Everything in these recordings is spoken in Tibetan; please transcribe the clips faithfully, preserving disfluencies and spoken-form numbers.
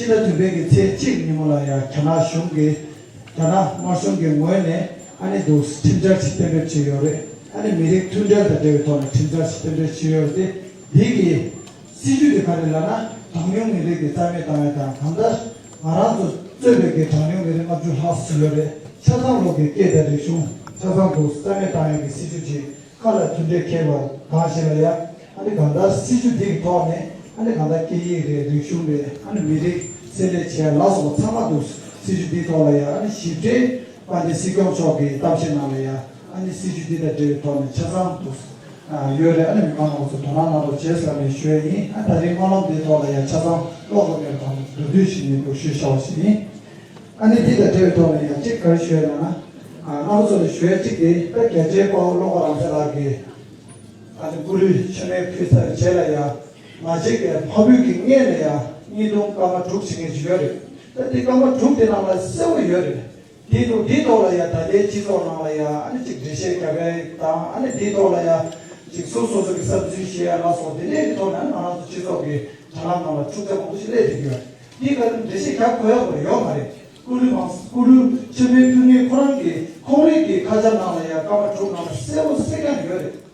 ཕྱི་ཟླ་བདུན་པའི་གི་ཚེས་གཅིག་ཉིན་མོ་ལ་ཡང་རྒྱ་ནག་གཞུང་གིས་རྒྱ་ནག་དམར་གཞུང་གི་ངོས་ནས་ཨ་ནི་འདུག་ཁྲིམས་འཆར་ཞིག་གཏན་འབེབས་བྱས་ཡོད་རེད། ཨ་ནི་མི་རིགས་མཐུན་སྒྲིལ་དང་འབྲེལ་བའི་ཐོག་ནས་ཁྲིམས་འཆར་ཞིག་གཏན་འབེབས་བྱས་ཡོད་རེད་དེ། འདི་གི་སྲིད་ཇུས་དེ་ག་རེ་ལབ་ན། གྲངས་ཉུང་མི་རིགས་ཀྱི་རྩ་མེད་བཏང་ཡ་དང་། གང་ལྟར་ང་རང་ཚོ་གཙོས་པའི་གི་གྲངས་ཉུང་མི་རིགས་ལྔ་བཅུ་ལྷག་ཙམ་ཡོད་རེད། ཆ་ཚང་ལོག་གི་སྐད་དང་རིག་གཞུང་ཆ་ཚང་དུ་རྩ་མེད་བཏང་ཡ་གི་སྲིད་ཇུས་ཅིག་ཁ་ལ་མཐུན་འབྲེལ་འཁེལ་བ་གང་ཞིག་ལ་ཡ། ཨ་ནི་གང་ལྟར་སྲིད་ཇུས་འདི་གི་ཐོག་ནས་ཨ་ནི་གང་ལྟར་སྐད་ཡིག་རེད། རིག་གཞུང་རེད། ཨ་ནི་མི་རིགས་བསྲེ་ལྷད་བྱས་ལ་སོགས་པ་ཚང་མ་འདུག་སྲིད་ཇུས་འདིའི་ཐོག་ལ་ཡ། ཨ་ནི་ཞིབ་ཕྲའི་དཔལ་ལྡན་སྲིད་སྐྱོང་མཆོག་གི་གཏམ་བཤད་ནང་ལ་ཡ། ཨ་ནི་སྲིད་ཇུས་འདི་དང་འབྲེལ་བའི་ཐོག་ནས་ཆ་ཚང་འདུག་ཡོད་རེད། ཨ་ནི་མི་མང་ལ་ཚོ་དོ་སྣང་གནང་རོགས་བྱེད་ཟེར་ནས་ཞུ་ཡ་ཡིན། ཨ་ད་རིང་སྨོན་ལམ་འདིའི་ཐོག་ལ་ཡ་ཆ་ཚང་ཀློག་དགོས་མེད་པ་དང་མདོར་བསྡུས་ཤིག་ཡིན་འདུག་ཞུས་བཞག་པ་ཞིག་ཡིན། ཨ་ནི་འདི་དང་འབྲེལ་བའི་ཐོག་ནས་ཡང་གཅིག་ག་རེ་ཞུ་ཡ་ལབ་ན། ཨ་ང་རང་ཚོ་ལ་ཞུ་ཡ་གཅིག་དེ། ད་རྒྱལ་གཅེས་དཔའ་བོ་བློ་དགའ་རང་བཙན་ལགས་ཀྱིས་ཨ་ནི་སྐུ་ལུས་མཆོད་མེ་ཕུལ་ཚར་རྗེས་ལ་ཡ། ང་ཅག་གི་མ་བུ་གི་མངལ་ལ་ཡ་བརྙན་ཐུང་སྐར་མ་དྲུག་ཕྱིན་མཁན་ཅིག་ཡོད་རེད། ད་དེ་སྐར་མ་དྲུག་དེ་ནང་ལ་གསལ་བོ་ཡོད་རེད། དེ་འདུག་དེའི་ཐོག་ལ་ཡ་ད་ལྟའི་སྤྱི་ཚོགས་ནང་ལ་ཡ་ཨ་ནི་ཅིག་འགྲེལ་བཤད་རྒྱབ་ཡ་དང་། ཨ་ནི་དེའི་ཐོག་ལ་ཡ་ཅིག་སོ་སོ་སོ་གི་བསམ་ཚུལ་བཤད་ཡ་ལ་སོགས་དེ་འདྲའི་གི་ཐོག་ནས་ང་རང་ཚོ་སྤྱི་ཚོགས་ཀྱི་དྲ་ལམ་ནང་ལ་འཁྲུག་ཆ་མང་པོ་ཞིག་སླེབས་བསྡད་ཀྱི་ཡོད། འདི་ག་རེ་འགྲེལ་བཤད་རྒྱག་དགོས་ཡ་ཁོ་རང་ཡོད་མ་རེད། སྐུ་ལུས་མང་སྐུ་ལུས་མཆོད་མེ་ཕུལ་མཁན་ཁོ་རང་གི་ཁོང་རང་གི་ཁ་བྱང་ནང་ལ་ཡ་སྐར་མ་དྲུག་ནང་ལ་གསལ་པོ་གསལ་རྐྱང་ཡོད་རེད།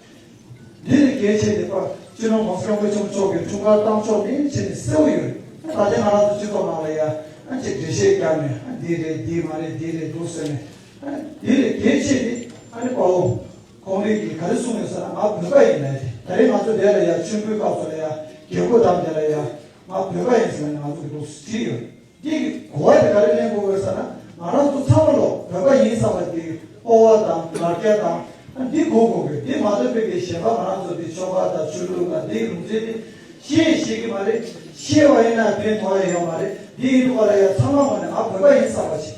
འདི་ནི་གལ་ཆེ་ནི་པ་སྤྱི་ནོར་༸གོང་ས་༸སྐྱབས་མགོན་ཆེན་པོ་མཆོག་གི་འཁྲུངས་སྐར་བཏང་ཕྱོགས་ནི་ཆེ་ནི་གསལ་པོ་ཡོད་རེད། ད་ལྟའི་ང་རང་ཚོ་སྤྱི་ཚོགས་ནང་ལ་ཡ་ཨ་ཅིག་འགྲེལ་བཤད་རྒྱག་ནས། ཨ་འདི་རེད་འདི་མ་རེད་འདི་རེད་འདུག་ཟེར་ནས། ཨ་འདི་ལས་གལ་ཆེ་ནི་ཨ་ནི་དཔའ་བོ་ཁོང་རང་གིས་ག་རེ་གསུངས་ཡོད་ཟེར་ན། ང་བོད་པ་ཡིན་ལབ་དེ། ད་རེས་ང་ཚོ་འདི་ལ་ཡ་མཆོད་འབུལ་སྐབས་སུ་ལ་ཡ་རྒྱལ་སྒོ་བསྡམས་དེ་ལ་ཡ་ང་བོད་པ་ཡིན་ཟེར་ནས་ང་ཚོ་གི་འདུག་བྲིས་ཡོད། འདི་གི་གོ་བ་དེ་ག་རེ་ལེན་དགོས་ཡོད་ཟེར་ན། ང་རང་ཚོ་ཚང་མ་ལོ་བོད་པ་ཡིན་བསམ་པ་དེ་གི་སྤོབས་པ་དང་ལ་རྒྱ་དང་། ཨ་འདི་གོ་དགོས་གི། འདི་མ་གཏོགས་པའི་གི་གཞན་པ་ང་རང་ཚོ་འདི་ཆོལ་ཁ་དང་ཆོས་ལུགས་དང་འདིའི་ལུང་ཚན་འདི་ཤེས་ཤེས་ཀྱི་མ་རེད། ཤེས་པ་ཡིན་ན་ཕན་ཐོགས་ཡ་ཡོད་མ་རེད། འདི་ཡིན་དུས་ག་ལ་ཡ་ཚང་མ་ངོས་ནས་ང་བོད་པ་ཡིན་བསམ་པ་ཞིག་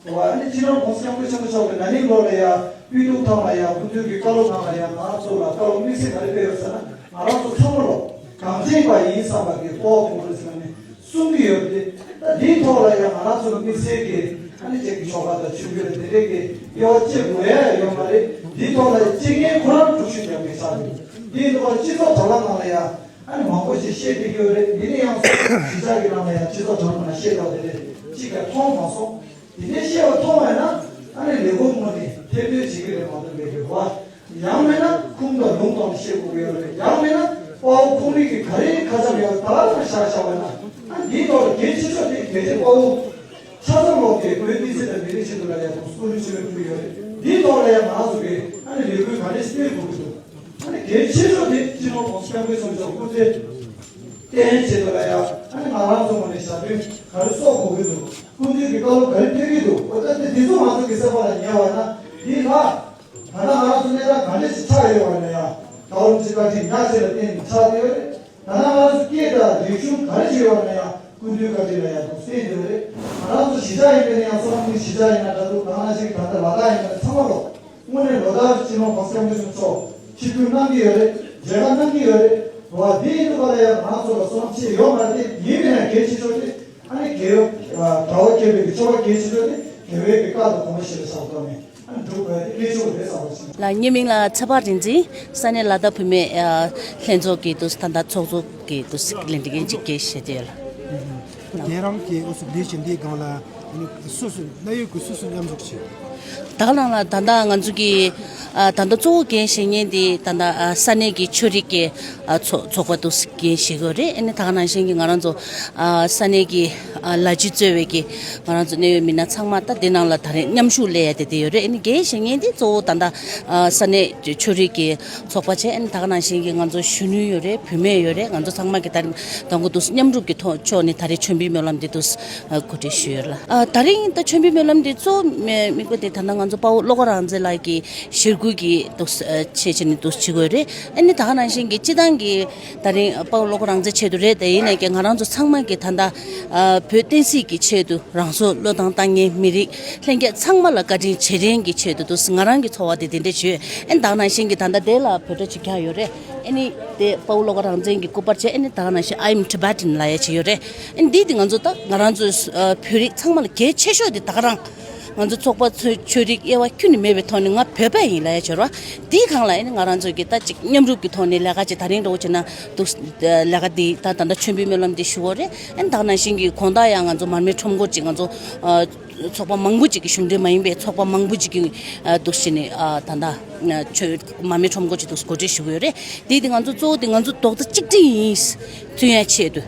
འོ། ཨ་ནི་སྤྱི་ནོར་༸གོང་ས་༸སྐྱབས་མགོན་ཆེན་པོ་མཆོག་གིས་ན་ནིང་ལོ་ལ་ཡ་དབུས་གདུང་ཐང་ལ་ཡ་སྐུ་མདུན་གྱི་བཀའ་སློབ་ནང་ལ་ཡ་ང་རང་ཚོ་ལ་བཀའ་སློབ་དམིགས་བསལ་ག་རེ་སྤེལ་ཡོད་ཟེར་ན། ང་རང་ཚོ་ཚང་མ་ལོ་གངས་ཅན་པ་ཡིན་བསམ་པ་གི་སྤོབས་པ་སྐྱེ་དགོས་ཟེར་ནས་གསུང་གི་ཡོད་རེད། ད་འདིའི་ཐོག་ལ་ཡ་ང་རང་ཚོ་ལ་དམིགས་བསལ་གྱི་ཨ་ནི་ཅིག་གི་ཆོལ་ཁ་དང་ཆོས་བརྒྱུད་ལ་དེ་འདྲའི་གི་དབྱེ་བ་ཕྱེ་དགོས་ཡ་ཡོད་མ་རེད། འདིའི་ཐོག་ལ་ཡ་ཕྱེ་མཁན་ཁོ་རང་དྲུག་ཅུ་རྒྱབ་མཁན་ཆགས་ཡོད། འདིའི་ཐོག་ལ་སྤྱི་ཚོགས་དྲ་ལམ་ནང་ལ་ཡ་ཨ་ནི་མང་པོ་ཞིག་བཤད་བསྡད་ཀྱི་ཡོད་རེད། འདི་ནི་ཡང་གཞིས་ཆགས་ཀྱི་ནང་ལ་ཡ་སྤྱི་ཚོགས་དྲ་ལམ་ནང་བཤད་སྟངས་དེ་འདྲ་གཅིག་ཀྱང་མཐོང་མ་སོང་། དེ་འདྲའི་བཤད་པ་མཐོང་བ་ཡིན་ན་ཨ་ནི་ལས་ཁུངས་ངོས་ནས་ཐེར་འདོན་བྱེད་ཀྱི་རེད་མ་གཏོགས་མེད་པའི་བ། ཡང་མིན་ན་ཁུངས་དང་ལུང་ཐོག་ནས་བཤད་དགོས་ཀྱི་ཡོད་རེད། ཡང་མིན་ན་དཔའ་བོ་ཁོང་རང་གི་ག་རེའི་ཁ་བྱང་ཡོད་ད་ལྟ་བཞག་བཞག་པ་ཡིན་ན། ཨ་འདིའི་ཐོག་ལ་གལ་ཆེ་ཤོས་དེ་གལ་ཆེ་དཔའ་བོ་ཆ་ཚང་ལོག་གི་བོད་མི་སེར་དང་མི་རིགས་ཆེད་དུ་ལ་ཡ་དང་སྐུ་ལུས་མཆོད་མེ་ཕུལ་ཡོད་རེད། འདིའི་ཐོག་ལ་ཡང་ང་ཚོ་གིས་ཨ་ནི་ལས་འགུལ་ག་རེ་སྤེལ་དགོས་ཀྱི་འདུག་ཨ་ནི་གལ་ཆེ་ཤོས་དེ་སྤྱི་ནོར་༸གོང་ས་༸སྐྱབས་མགོན་ཆེན་པོ་མཆོག་སྐུ་ཚེ་བརྟན་ཆེད་དུ་ལ་ཡ། ཨ་ནི་ང་རང་ཚོ་ངོས་ནས་ཞབས་བརྟན་ག་རེ་གསོག་དགོས་ཀྱི་འདུག་སྐུ་མདུན་གྱི་བཀའ་སློབ་ག་རེ་ཕེབས་ཀྱི་འདུག་འོ་ད་དེ་དེ་ཚོ་ང་ཚོ་གི་སེམས་པ་ལ་ཉར་བ་ན་འདི་ལ། ད་ལྟ་ང་རང་ཚོ་གནས་སྟངས་ག་འདྲ་ཞིག་ཆགས་ཡོད་པ་ན་ཡང་། ད་བར་དུ་ཅིག་བཀའ་དྲིན་ཉག་གཅིག་ལ་བརྟེན་ནས་ཆགས་ཡོད་རེད། ད་ལྟ་ང་རང་ཚོ་སྐད་དང་རིག་གཞུང་ག་རེ་ཞིག་ཡོད་པ་ན་ཡང་སྐུ་མདུན་བཀའ་དྲིན་ལ་ཡང་དུ་གསན་ཡོད་རེད། ང་རང་ཚོ་གཞིས་ཆགས་ཡིན་པ་ན་ཡང་། བསོད་ནམས་གླིང་གཞིས་ཆགས་ཡིན་ན་འདྲ་འདུག་ད་ང་ཞིག་ད་ལྟ་ལ་དྭགས་ཡིན་པ་ན་ཚང་མ་ལོ་དངོས་གནས་ལོ་ལྟར་སྤྱི་ནོར་༸གོང་ས་༸སྐྱབས་མགོན་ཆེན་པོ་མཆོག་ཆིབས་བསྒྱུར་གནང་གི་ཡོད་རེད། མཇལ་ཁ་གནང་གི་ཡོད་རེད། འོ་འདི་ཡིན་དུས་ག་ལ་ཡང་ང་རང་ཚོ་ལ་བསོད་ནམས་ཆེ་ཡོད་མ་རེད་དེ། ཡིན་མིན་ན་གལ་ཆེ་ཤོས་དེ། ཨ་ནི་དགེ་བའི་གྲྭ་པ་བསྐྱེད་པའི་གི་ཆོ་ག་གལ་ཆེ་ཤོས་དེ་དགེ་བའི་གི་བཀའ་དང་དགོངས་པ་བཞེས་པའི་ཆ་ཚང་ནས་ཨ་ནི་འགྲུབ་པའི་གནས་ཆོག་རེད་བསམ་པ་ཞིག་ལ། ངའི་མིང་ལ་ཚེ་དཔག་རིག་འཛིན། ས་གནས་ལ་དྭགས་བུད་མེད་ལྷན་ཚོགས་ཀྱི་དུ་ད་ལྟ་ཚོགས་གཙོ་གི་དུ་ལས་འགན་ཅིག་བྱེད་བསྡད་ཡོད་ལ། དེ་རང་གི་འུ་ཚོ་ལས་བྱེད་འདིའི་སྒང་ལ་སོ་སོ་གནད་ཡོད་ཀྱི་སོ་སོ་མཉམ་འཇོག་བྱེད། ད་ག་ནང་ལ་ད་ལྟ་ང་ཚོ་གི་ཨ་ད་ལྟ་གཙོ་བོ་འགན་བཞེས་མཁན་དེ་ད་ལྟ་ཨ་ས་གནས་ཀྱི་ཆོས་རིག་གི་ཨ་ཚོགས་ཚོགས་པ་དུ་འགན་བཞེས་དགོས་རེད། ཨ་ནི་ད་ག་ནང་བཞིན་གྱི་ང་རང་ཚོ་ཨ་ས་གནས་ཀྱི་ཨ་ལ་སྤྱི་གཙོས་པའི་གི་ང་རང་ཚོ་གནད་ཡོད་མི་སྣ་ཚང་མ་ད་དེ་ནང་ལ་ད་རེས་མཉམ་ཞུགས་སླེབས་ཡ་དེ་དེ་ཡོད་རེད། ཨ་ནི་འགན་བཞེས་མཁན་དེ་གཙོ་བོ་ད་ལྟ་ཨ་ས་གནས་ཆོས་རིག་གི་ཚོགས་པ་བྱས། ཨ་ནི་ད་ག་ནང་བཞིན་གྱི་ང་ཚོ་གཞོན་ནུ་ཡོད་རེད། བུད་མེད་ཡོད་རེད། ང་ཚོ་ཚང་མ་གི་ད་རེས་དང་པོ་དུ་མཉམ་རུབ་ཀྱི་ཐོག་ཕྱོགས་ནས་ད་རེས་མཆོད་འབུལ་སྨོན་ལམ་འདི་དུ་གོ་སྒྲིག་ཞུས་ཡོད་ལ། ཨ་ད་རིང་ད་མཆོད་འབུལ་སྨོན་ལམ་འདི་གཙོ་བོ་དམིགས་པ་དེ་ད་ལྟ་ང་ཚོ་དཔའ་བོ་བློ་དགའ་རང་བཙན་ལགས་ཀྱི་ཞལ་བཀོད་ཀྱི་དུ་ཆེད་བྱས་ནས་དུ་བྱེད་དགོས་རེད། ཨ་ནི་ད་ག་ནང་བཞིན་གྱི་སྤྱི་བཏང་གི་ད་རིང་དཔའ་བོ་བློ་དགའ་རང་བཙན་ཆེད་དུ་རེད། དེ་ཡིན་ནའི་ཀྱང་ང་རང་ཚོ་ཚང་མ་གི་ད་ལྟ་ཨ་བོད་བསྟན་སྲིད་ཀྱི་ཆེད་དུ་རང་སྲོག་བློས་བཏང་བཏང་མཁན་མི་རིགས་ལྷན་རྒྱས་ཚང་མ་ལ་བཀའ་དྲིན་རྗེས་དྲན་གྱི་ཆེད་དུ་དུ་ང་རང་གི་ཚོར་བ་དེ་དེ་འདྲ་བྱོས། ཨ་ནི་ད་ག་ནང་བཞིན་གྱི་ད་ལྟ་དེ་ལ་བོད་སྒྲ་ཅིག་རྒྱག་ཡོད་རེད། ཨ་ནི་དེ་དཔའ་བོ་བློ་དགའ་རང་བཙན་གྱི་སྐུ་པར་བྱས། ཨ་ནི་ད་ག་ནང་བཞིན་I'm Tibetan ལབ་ཡ་ཅིག་ཡོད་རེད། ཨ་ནི་འདི་དེ་ང་ཚོ་ད་ང་རང་ཚོ་ཨ་བོད་རིགས་ཚང་མ་ལ་གལ་ཆེ་ཤོས་དེ་ད་ག་རང་ ང་ཚོ་ཚོགས་པ་ཚོས་ཆོས་རིག་དབྱེ་བ་ཁྱོན་ནས་མེད་པའི་ཐོག་ནས་ང་བོད་པ་ཡིན་ལབ་ཡ་བྱོས་ར། དེའི་སྒང་ལ་ཨ་ནི་ང་རང་ཚོ་གི་ད་ཅིག་མཉམ་རུབ་ཀྱི་ཐོག་ནས་ལས་ཀ་ཅིག་ད་རིང་འགྲོ་བྱས་ན་འདུག་ལས་ཀ་འདི་ད་ད་ལྟ་མཆོད་འབུལ་སྨོན་ལམ་འདི་ཞུ་དགོས་རེད། ཨ་ནི་ད་ག་ནང་བཞིན་གྱི་དགོང་དག་ཡང་ང་ཚོ་མར་མེ་ཁྲོམ་སྐོར་ཅིག་ང་ཚོ་ཚོགས་པ་མང་པོ་ཅིག་གི་གཞུང་འབྲེལ་མ་ཡིན་པའི་ཚོགས་པ་མང་པོ་ཅིག་གི་འདུག་བྱས་ནས་ད་ལྟ་ཆོས་མར་མེ་ཁྲོམ་སྐོར་ཅིག་འདུག་གོ་སྒྲིག་ཞུ་གི་ཡོད་རེད། དེ་དེ་ང་ཚོ་གཙོ་བོ་དེ་ང་ཚོ་རྡོག་རྩ་གཅིག་སྒྲིལ་ཡིན། མཐུན་ཡ་ཆེད་དུ།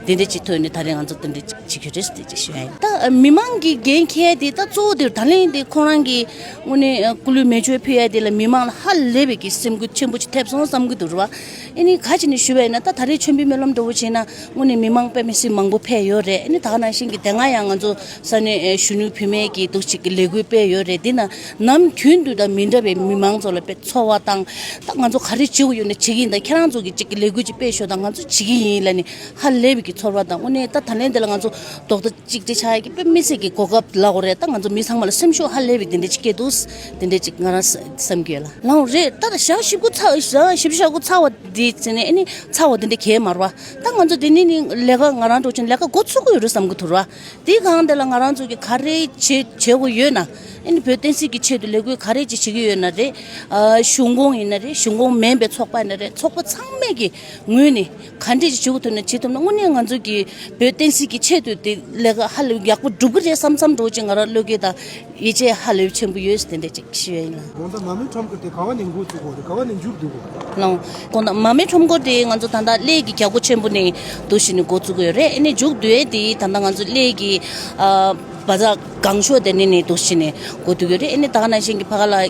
དེ་འདྲ་ཅིག་ཐོག་ནས་ད་རེས་ང་ཚོ་དེ་འདྲ་ཅིག་བྱེད་རྒྱུ་རེད་ཟེར་ཏེ་ཅིག་ཞུ་ཡ་ཡིན། ད་མི་མང་གི་འགན་འཁྱེར་དེ་ད་གཙོ་བོ་དེ་ད་ལན་དེ་ཁོང་རང་གི་དངོས་གནས་སྐུ་ལུས་མེ་མཆོད་ཕུལ་ཡ་དེ་ལ་མི་མང་ལ་ཧ་ལས་པའི་གི་སེམས་འགུལ་ཆེན་པོ་ཅིག་ཐེབས་སོང་བསམ་གི་འདུག་རེད་བ། ཨ་ནི་ག་ཅིག་ནས་ཞུ་བ་ཡིན་ན་ད་ད་རེས་མཆོད་འབུལ་སྨོན་ལམ་འདྲ་བོ་བྱས་ན་དངོས་གནས་མི་མང་དཔེ་མི་སྲིད་མང་པོ་ཕེབས་ཡོད་རེད། ཨ་ནི་ད་ག་ནང་བཞིན་གི་དེ་སྔ་ཡང་ང་ཚོ་ས་གནས་གཞོན་ནུ་བུད་མེད་ཀྱི་འདུག་ཅིག་གི་ལས་འགུལ་སྤེལ་ཡོད་རེད། དེ་ན་ནམ་རྒྱུན་དུ་ད་མི་འདྲ་བའི་མི་མང་ཚོ་ལ་དཔེ་ཚོར་བ་དང་ད་ང་ཚོ་ག་རེ་བྱེད་དགོས་ཡོད་ན་བྱེད་ཀྱི་ཡིན། ད་ཁྱེད་རང་ཚོ་གི་ཅིག་གི་ལས་འགུལ་ཅིག་སྤེལ་ཤོག་དང་ང་ཚོ་བྱེད་ཀྱི་ཡིན་ལབ་ནས་ཧ་ལས་པའི་གི་ཚོར་བ་དང་། དངོས་གནས་ད་ད་ལན་དེ་ལ་ང་ཚོ་རྡོག་རྩ་གཅིག་སྒྲིལ་ཆགས་ཡ་གི་དཔེ་མི་སྲིད་ཀྱི་གོ་སྐབས་ལབ་དགོས་རེད། ད་ང་ཚོ་མི་ཚང་མ་ལ་སེམས་ཤུགས་ཧ་ལས་པའི་དེ་འདྲ་ཅིག་སྐྱེས་འདུག་དེ་འདྲ་ཅིག་ང་རང་བསམ་གྱི་ཡོད་ལ། ལའང་རེད། ད་ཞག་བཞི་དགུ་ཚར་ཞག་བཞི་བཅུ་ཞག་དགུ་ཚར་བ་འདི་ཚེ་ནས་ཨ་ནི་ཚར་བ་དེ་འདྲ་གས་མ་རེད་བ། ད་ང་ཚོ་དེ་ནི་ནི་ལས་ཀ་ང་རང་འགྲོ་ཆེན་ལས་ཀ་འགོ་ཚུགས་ཀྱི་ཡོད་རེད་བསམ་གྱི་འདུག་ར། དེའི་སྒང་དེ་ལ་ང་རང་ཚོ་གི་ག་རེ་བྱེད་བྱེད་དགོས་ཡོད་ན། ཨ་ནི་བོད་བསྟན་སྲིད་ཀྱི་ཆེད་དུ་ལས་འགུལ་ག་རེ་ཅིག་བྱེད་ཀྱི་ཡོད་ན་རེད། ཨ་གཞུང་གོང་ཡིན་ན་རེད། གཞུང་གོང་མིན་པའི་ཚོགས་པ་ཡིན་ན་རེད། ཚོགས་པ་ཚང་མས་ཀྱི་ངོས་ནས་ག་འདྲས་ཅིག་བྱེད་དགོས་ཐུབ་ན་བྱེད་ཐུབ་ན་དངོས་གནས་ང་ཚོ་གི་བོད་བསྟན་སྲིད་ཀྱི་ཆེད་དུ་དེ་ལས་ཀ་ཧ་ལས་ཡག་པོ་སྒྲུབ་ཀྱི་རེད་བསམ་བསམ་འགྲོ་ཅིག་ང་རང་བློ་འགྱོད་དང་ཡིད་ཆེས་ཧ་ལས་ཆེན་པོ་ཡོད་ཟེར་དེ་འདྲས་ཅིག་ཞུ་ཡ་ཡིན་ལ། དགོང་དག་མར་མེ་ཁྲོམ་སྐོར་དེ་ག་བ་ནས་འགོ་བཙུགས་དགོས་རེད། ག་བ་ནས་མཇུག་བསྡུ་དགོས་རེད། ལའང་དགོང་དག་མར་མེ་ཁྲོམ་སྐོར་དེ་ང་ཚོ་ད་ལྟ་གླེ་གི་རྒྱལ་སྒོ་ཆེན་པོ་ནས་འདུག་བྱས་ནས་འགོ་བཙུགས་ཀྱི་ཡོད་རེད། ཨ་ནི་མཇུག་བསྡུ་ཡས་དེ་ད་ལྟ་ང་ཚོ་གླེ་གི་ཨ་བ་ཛ་གང་ཤོ་དེ་ནས་ནས་འདུག་བྱས་ནས་འགོ་བཙུགས་ཀྱི་ཡོད་རེད། ཨ་ནི་ད་ག་ནང་བཞིན་གྱི་ཕ་ག་ལ་ཨ་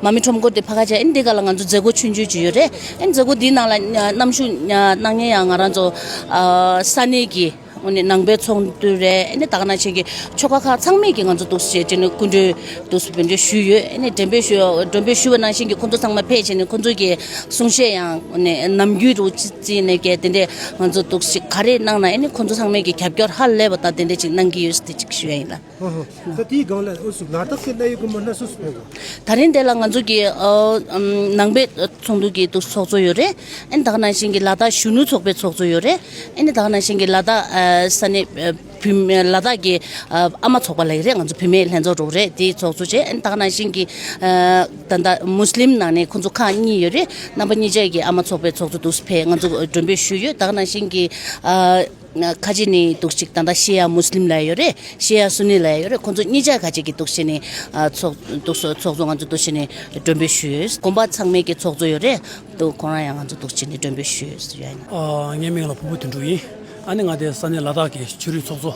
མར་མེ་ཁྲོམ་སྐོར་དེ་ཕ་ག་བྱས། ཨ་ནི་འདི་ག་ལ་ང་ཚོ་མཛད་སྒོ་ཆུང་ཆུང་ཅིག་ཡོད་རེད། ཨ་ནི་མཛད་སྒོ་འདིའི་ནང་ལ་ཨ་གནམ་གཤིས་ཨ་གནང་མཁན་ཡང་ང་རང་ཚོ་ཨ་ས་གནས་ཀྱི་ཨ་ནི་ནང་པའི་ཚོགས་འདུ་རེད། ཨ་ནི་ད་ག་ནང་བཞིན་གྱི་ཆོལ་ཁ་ཁག་ཚང་མས་ཀྱི་ང་ཚོ་འདུག་བྱས་བྱས་ནས་སྐུ་མགྲོན་འདུག་སེ་སྤོན་འདྲེན་ཞུས་ཡོད། ཨ་ནི་འགྲེམས་སྤེལ་ཞུ་འགྲེམས་སྤེལ་ཞུས་པ་ནང་བཞིན་གྱི་ཁོང་ཚོ་ཚང་མ་ཕེབས་བྱས་ནས་ཁོང་ཚོ་གི་གསུང་བཤད་ཡང་ཨ་ནི་ནམ་རྒྱུན་རུ་ཅི་བརྩིས་ནས་ཀྱི་དེ་འདྲས་ང་ཚོ་འདུག་སེ་ག་རེ་གནང་ན་ཨ་ནི་ཁོང་ཚོ་ཚང་མས་ཀྱི་རྒྱབ་སྐྱོར་ཧ་ལས་པ་དང་དེ་འདྲས་ཅིག་གནང་གི་ཡོད་ཟེར་དེ་ཅིག་ཞུ་ཡ་ཡིན་ལ། ཧོ་ཧོ། ད་དེའི་སྒང་ལ་ཨོ་སུ་ལ་དྭགས་སི་གནད་ཡོད་ཀྱི་མི་སྣ་སུ་སུ་ཕེབས་གོ། ད་རིང་དེ་ལ་ང་ཚོ་གི་ཨ་ཨམ་ནང་པའི་ཚོགས་འདུ་གི་འདུག་ཚོགས་གཙོ་ཡོད་རེད། ཨ་ནི་ད་ག་ནང་བཞིན་གྱི་ལ་དྭགས་གཞོན་ནུ་ཚོགས་པའི་ཚོགས་གཙོ་ཡོད་རེད། ཨ་ནི་ད་ག་ནང་བཞིན་གྱི་ལ་དྭགས་ཨ་ས་གནས་ཨ་བུད་མེད་ལ་དྭགས་ཀྱི་ཨ་ཨ་མ་ཚོགས་པ་ལབ་ཀྱི་རེད། ང་ཚོ་བུད་མེད་ལྷན་ཚོགས་རོགས་རེད། དེའི་ཚོགས་གཙོ་བྱས། ཨ་ནི་ད་ག་ནང་བཞིན་གྱི་ཨ་ད་ལྟ་མུས་ལིམ་ནང་ནས་ཁོང་ཚོ་ཁག་གཉིས་ཡོད་རེད། རྣམ་པ་གཉིས་ཆ་གི་ཨ་མ་ཚོགས་པའི་ཚོགས་གཙོ་འདུག་སེ་ཕེབས། ང་ཚོ་མགྲོན་འབོད་ཞུས་ཡོད། ད་ག་ནང་བཞིན་གྱི་ཨ་ཁ་ཆེ་ནས་འདུག་ཅིག་ད་ལྟ་ཤེ་ཡ་མུས་ལིམ་ལབ་ཡོད་རེད། ཤེ་ཡ་སུ་ནི་ལབ་ཡོད་རེད། ཁོང་ཚོ་གཉིས་ཆ་ཁ་ཆེ་གི་འདུག་བྱས་ནས་ཨ་ཚོགས་འདུག་སེ་ཚོགས་གཙོ་ང་ཚོ་འདུག་བྱས་ནས་མགྲོན་འབོད་ཞུས་ཡོད། དགོན་པ་ཚང་མའི་གི་ཚོགས་གཙོ་ཡོད་རེད། འདུག་ཁོང་རང་ཡང་ང་ཚོ་འདུག་བྱས་ནས་མགྲོན་འབོད་ཞུས་ཡོད་ཟེར་ཡ་ཡིན། ཨ་ངའི་མིང་ལ་ཕུར་བུ་དོན་གྲུབ་ཡིན། ཨ་ནི་ང་དེ་ས་གནས་ལ་དྭགས་ཀྱི་ཆོས་རིག་ཚོགས་གཙོ་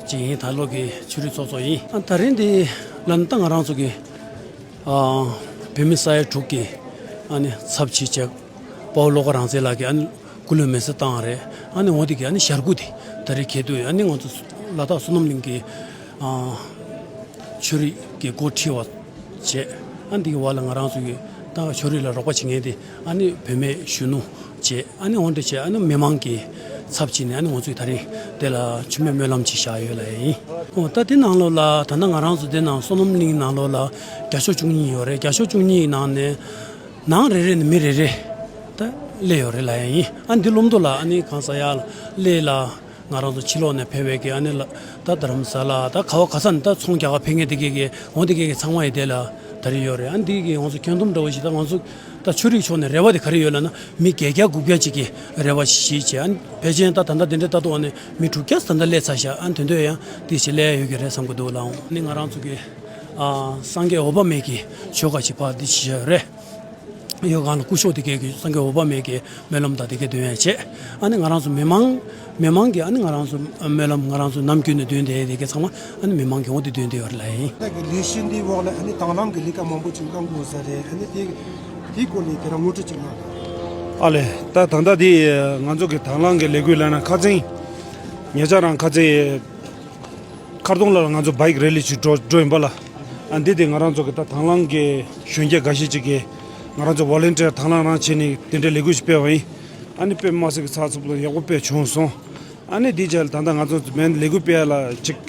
ཅིག་ཡིན། ད་ལོ་གི་ཆོས་རིག་ཚོགས་གཙོ་ཡིན། ཨ་ད་རིང་འདི་ལ་ནི་ད་ང་རང་ཚོ་གི་ཨ་བོད་མི་ས་ཡ་དྲུག་གི་ཨ་ནི་ཚབ་བྱས་བྱས་དཔའ་བོ་བློ་དགའ་རང་བཙན་ལགས་ཀྱིས་ཨ་ནི་སྐུ་ལུས་མེ་སྲེག་བཏང་བ་རེད། ཨ་ནི་འོ་དེ་གི་ཨ་ནི་ཞལ་སྐུ་དེ་ད་རེས་འཁེལ་དུས་ཨ་ནི་ང་ཚོ་ལ་དྭགས་བསོད་ནམས་གླིང་གི་ཨ་ཆོས་རིག་གི་འགོ་ཁྲིད་པ་བྱས། ཨ་ནི་དེ་གི་བར་ལ་ང་རང་ཚོ་གི་ད་ཆོས་རིག་ལ་རོགས་པ་བྱེད་མཁན་དེ་ཨ་ནི་བུད་མེད་གཞོན་ནུ་བྱས། ཨ་ནི་འོ་འདྲ་བྱས། ཨ་ནི་མི་མང་གི་ཚབ་བྱས་ནས་ཨ་ནི་ང་ཚོས་ད་རེས་དེ་ལ་མཆོད་མེ་སྨོན་ལམ་ཅིག་བཞག་ཡོད་ལབ་ཡ་ཡིན། འོ་ད་དེ་ནང་ལོགས་ལ་ད་ལྟ་ང་རང་ཚོ་དེ་ནང་བསོད་ནམས་གླིང་ནང་ལོགས་ལ་བརྒྱ་ཤོག་བཅུ་གཉིས་ཡོད་རེད། བརྒྱ་ཤོག་བཅུ་གཉིས་ནང་ནས་ནང་རེ་རེ་ནས་མི་རེ་རེ་ད་སླེབས་ཡོད་རེད་ལབ་ཡ་ཡིན། ཨ་འདི་ལོ་མདོ་ལ་ཨ་ནི་གང་ཟེར་ཡ་ལ་སླེབས་ལ་ང་རང་ཚོ་ཕྱི་ལོགས་ནས་ཕེབས་པའི་གི་ཨ་ནི་ལ་ད་རྡ་རམ་ས་ལ་ད་ག་བ་ག་ས་ནས་ད་ཚོང་རྒྱག་ག་ཕེབས་མཁན་དེ་གས་གི་འོ་དེ་གས་གི་ཚང་མ་ཡི་དེ་ལ་ད་རེས་ཡོད་རེད། ཨ་འདི་གི་ང་ཚོ་ཁྱོན་བསྡོམས་འདྲ་བོ་ཞིག་ད་ང་ཚོ་ད་ཆོས་རིག་ཕྱོགས་ནས་རེ་བ་དེ་ག་རེ་ཡོད་ལབ་ན་མི་བརྒྱད་བརྒྱ་དགུ་བརྒྱ་ཅིག་གི་རེ་བ་ཞིག་བྱས། ཨ་ནི་ཕལ་ཆེར་ད་ད་ལྟ་དེ་འདྲའི་ལྟ་རྟོག་ནས་མི་དྲུག་བརྒྱ་ད་ལྟ་སླེབས་ཚར་ཤག་ཨ་ནི་དེ་འདྲ་ཡང་དེ་ཞིག་སླེབས་ཡོད་ཀྱི་རེད་བསམ་གི་འདུག་ལགས། ཨ་ནི་ང་རང་ཚོ་གི་ཨ་སངས་རྒྱས་འོད་དཔག་མེད་ཀྱི་ཆོས་སྒར་ཅིག་ཕར་འདི་བྱས་ཡོད་རེད། ཡོད་སྒང་ལ་སྐུ་ཞབས་དེ་གས་ཀྱི་སངས་རྒྱས་འོད་དཔག་མེད་ཀྱི་སྨོན་ལམ་དང་དེ་གས་འདོན་ཡ་བྱས། ཨ་ནི་ང་རང་ཚོ་མི་མང་མི་མང་གིས་ཨ་ནི་ང་རང་ཚོ་སྨོན་ལམ་ང་རང་ཚོ་ནམ་རྒྱུན་ནས་འདོན་བསྡད་དེ་གས་ཚང་མ་ཨ་ནི་མི་མང་གིས་འོ་དེ་འདོན་བསྡད་ཡོད་རེད་ལབ་ཡིན། ད་གི་ལས་གཞི་འདིའི་འོག་ལ་ཨ་ནི་དང་བླངས་ཀྱི་ལས་ཀ་མང་པོ་ཅིག་གནང་དགོས་ས་རེད། ཨ་ནི་དེ་དེའི་སྐོར་ལ་དེ་རང་ངོ་སྤྲོད་ཅིག་གནང་། ཨ་ལས། ད་ད་ལྟ་དེ་ང་ཚོ་གི་དང་བླངས་ཀྱི་ལས་འགུལ་ལབ་ན་ཁ་སང་ཉེ་ཆར་རང་ཁ་སང་མཁར་གདོང་ལ་ང་ཚོ་བྷའིག་རེ་ལི་ཅིག་འགྲོ་འགྲོ་ཡིན་པ་ལ། ཨ་འདི་དེ་ང་རང་ཚོ་གི་ད་དང་བླངས་ཀྱི་གཞོན་སྐྱེས་འགའ་ཤས་ཅིག་གིས་ང་རང་ཚོ་ཝོ་ལན་ཊི་ཡར་དང་བླངས་རང་བྱས་ནས་དེ་འདྲའི་ལས་འགུལ་ཞིག་སྤེལ་བ་ཡིན། ཨ་ནི་དཔེ་མི་སྲིད་ཀྱི་ཚགས་ཚུད་པོ་དང་ཡག་པོ་དཔེ་བྱུང་སོང་། ཨ་ནི་འདི་རྗེས་ལ་ད་ལྟ་ང་ཚོ་མེན་ལས་འགུལ་སྤེལ་ཡ་ལ་ཅིག་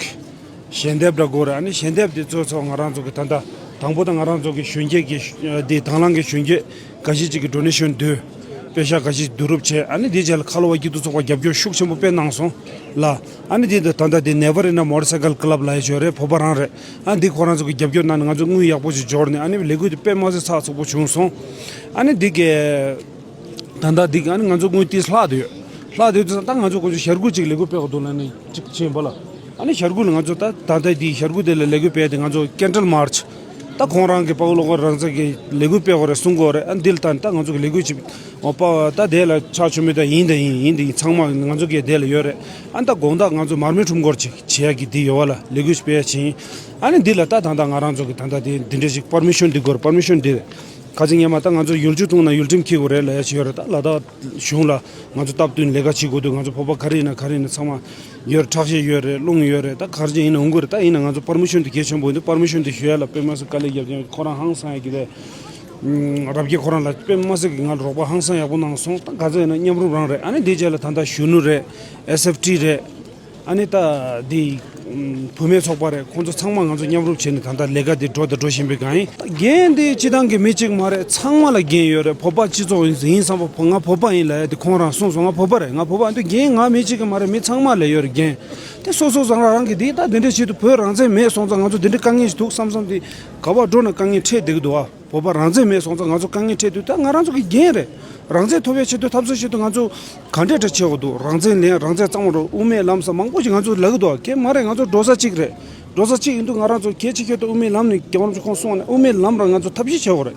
ཞལ་འདེབས་འདྲ་དགོས་རེད། ཨ་ནི་ཞལ་འདེབས་དེ་ཚོ་ཚོ་ང་རང་ཚོ་གི་ད་ལྟ་དང་པོ་ད་ང་རང་ཚོ་གི་གཞོན་སྐྱེས་ཀྱི་འདི་དང་བླངས་ཀྱི་གཞོན་སྐྱེས་འགའ་ཤས་ཅིག་གི་ཌོ་ནེ་ཤན་བསྡུས། པེ་ཤག་འགའ་ཞིག་བསྡུ་རུབ་བྱས། ཨ་ནི་དེའི་རྗེས་ལ་ཁ་ལོ་བ་སྐྱིད་སྡུག་ཚོགས་པ་རྒྱབ་སྐྱོར་ཤུགས་ཆེན་པོ་དཔེ་གནང་སོང་ལ། ཨ་ནི་དེ་ད་ད་ལྟ་དེ་Never Enough Motorcycle Club ལབ་ཡ་ཅིག་ཡོད་རེད། བོད་པ་རང་རེད། ཨ་འདི་ཁོ་རང་ཚོ་གི་རྒྱབ་སྐྱོར་གནང་ནས་ང་ཚོ་དངུལ་ཡག་པོ་ཞིག་འབྱོར་ནས། ཨ་ནི་ལས་འགུལ་དེ་དཔེ་མ་སྲིད་ཚགས་ཚུད་པོ་བྱུང་སོང་། ཨ་ནི་འདི་གས་ད་ལྟ་འདི་ཨ་ནི་ང་ཚོ་དངུལ་ཏིས་ལྷག་བསྡད་ཡོད། ལྷག་བསྡད་དུས་ཙང་ད་ང་ཚོ་དགོང་དྲོ་ཞག་དགུ་ཅིག་ལས་འགུལ་སྤེལ་དགོས་འདུག་ལབ་ནས་ཅིག་ཕྱིན་པ་ལ། ཨ་ནི་ཞག་དགུ་ལ་ང་ཚོ་ད་ད་ལྟ་འདི་ཞག་དགུ་དེ་ལ་ལས་འགུལ་སྤེལ་ཏེ། ང་ཚོ་Candle March ད་ཁོང་རང་གི་དཔའ་བོ་བློ་དགའ་རང་བཙན་གྱི་ལས་འགུལ་སྤེལ་དགོས་རེད་གསུང་གི་ཡོད་རེད། ཨ་འདི་ལ་ད་ད་ང་ཚོ་གི་ལས་འགུལ་ཅིག་འོ་པ་ད་དེ་ལ་ཕྱག་མཆོད་མེ་ད་ཡིན་ད་ཡིན་ཡིན་ད་ཡིན། ཚང་མ་ང་ཚོ་གི་དེ་ལ་ཡོད་རེད། ཨ་ད་དགོང་དག་ང་ཚོ་མར་མེ་ཁྲོམ་སྐོར་ཅིག་བྱེད་ཡ་གི་འདི་ཡོད་པ་ལ་ལས་འགུལ་ཅིག་སྤེལ་ཡ་ཕྱིན། ཨ་ནི་འདི་ལ་ད་ད་ད་ང་རང་ཚོ་གི་ད་ད་དེ་འདི་འདྲ་ཞིག་པར་མི་ཤོན་འདི་དགོས་རེད། པར་མི་ཤོན་འདི་རེད། ཁ་ཅིག་སྔོན་མ་ད་ང་ཚོ་ཡུལ་གྲུ་ཐུང་ན་ཡུལ་ཁྲིམས་འཁྱེར་དགོས་རེད་ལབ་ཡ་ཞིག་ཡོད་རེད། ད་ལ་དྭགས་གཞུང་ལ་ང་ཚོ་སྟབས་བསྟུན་ལས་ཀ་བྱེད་དགོས་འདུག་ང་ཚོ་བོད་པ་ག་རེ་ཡིན་ན་ག་རེ་ཡིན་ན་ཚང་མ་ཡོད་རེད། ཁྲག་ཤེད་ཡོད་རེད། རླུང་ཡོད་རེད། ད་ག་རེ་ཅིག་ཡིན་ན་འོང་གི་རེད། ད་ཡིན་ན་ང་ཚོ་པར་མི་ཤོན་དེ་གལ་ཆེན་པོ་ཡིན་འདུག་པར་མི་ཤོན་དེ་ཞུ་ཡ་ལ་དཔེ་མ་སྲིད་དཀའ་ལས་བརྒྱབ་ཀྱང་ཁོ་རང་ཧང་སང་ཡ་གི་རེད། རབ་རྒྱས་ཁོ་རང་ལ་དཔེ་མ་སྲིད་ཀྱི་ང་ལ་རོགས་པ་ཧང་སང་ཡག་པོ་གནང་སོང་། ད་ག་ཚོད་ཡིན་ན་མཉམ་རུབ་རང་རེད། ཨ་ནི་དེ་རྗེས་ལ་ད་ལྟ་གཞོན་ནུ་རེད། ཨེས་ཨེཕ་ཊི་རེད། ཨ་ནི་ད་འདི་བུད་མེད་ཚོགས་པ་རེད། ཁོང་ཚོ་ཚང་མ་ང་ཚོ་མཉམ་རུབ་བྱས་ནས་ད་ལྟ་ལས་ཀ་འདི་འགྲོ་དང་འགྲོ་བཞིན་པའི་སྒང་ཡིན། ད་འགན་འདི་སྤྱི་བཏང་གི་མི་གཅིག་མ་རེད། ཚང་མ་ལ་འགན་ཡོད་རེད། བོད་པ་སྤྱི་ཚོགས་ཡིན་ཡིན་བསམ་པ། ང་བོད་པ་ཡིན་ལབ་ཡ་དེ་ཁོང་རང་གསུངས་སོང་། ང་བོད་པ་རེད། ང་བོད་པ་འདི་འགན་ང་མི་གཅིག་གི་མ་རེད། མི་ཚང་མ་ལ་ཡོད་རེད་འགན་དེ། སོ་སོ་རང་རང་གི་འདི་ད་འདི་འདྲ་བྱེད་དུས་བོད་རང་བཙན་མེད་སོང་ཙང་ང་ཚོ་འདི་འདྲ་དཀའ་ངལ་ཞིག་འདུག་བསམ་བསམ་དེ་ག་པར་འགྲོ་ན་དཀའ་ངལ་འཕྲད་བསྡད་ཀྱི་འདུག་ཨ། བོད་པ་རང་བཙན་མེད་སོང་ཙང་ང་ཚོ་དཀའ་ངལ་འཕྲད་དུས་ད་ང་རང་ཚོ་གི་འགན་རེད། རང་བཙན་ཐོབ་པའི་ཆེད་དུ་འཐབ་རྩོད་བྱེད་དུས་ང་ཚོ་ག་འདྲས་འདྲ་བྱེད་དགོས་འདུག་རང་བཙན་ལེན། རང་བཙན་གཙང་མ་རོགས། དབུ་མའི་ལམ་ཟེར་མང་པོ་ཞིག་ང་ཚོ་ལབ་ཀྱི་འདུག་ག་མ་རེད། ང་ཚོ་འགྲོ་ས་གཅིག་རེད། འགྲོ་ས་གཅིག་ཡིན་དུས་ང་རང་ཚོ་གལ་ཆེ་ཤོས་དེ་དབུ་མའི་ལམ་ནས་རྒྱལ་བ་རིན་པོ་ཆེ་ཁོང་གསུངས་པ་ནས་དབུ་མའི་ལམ་རང་ང་ཚོ་ཐབས་ཤེས་བྱེད་དགོས་རེད།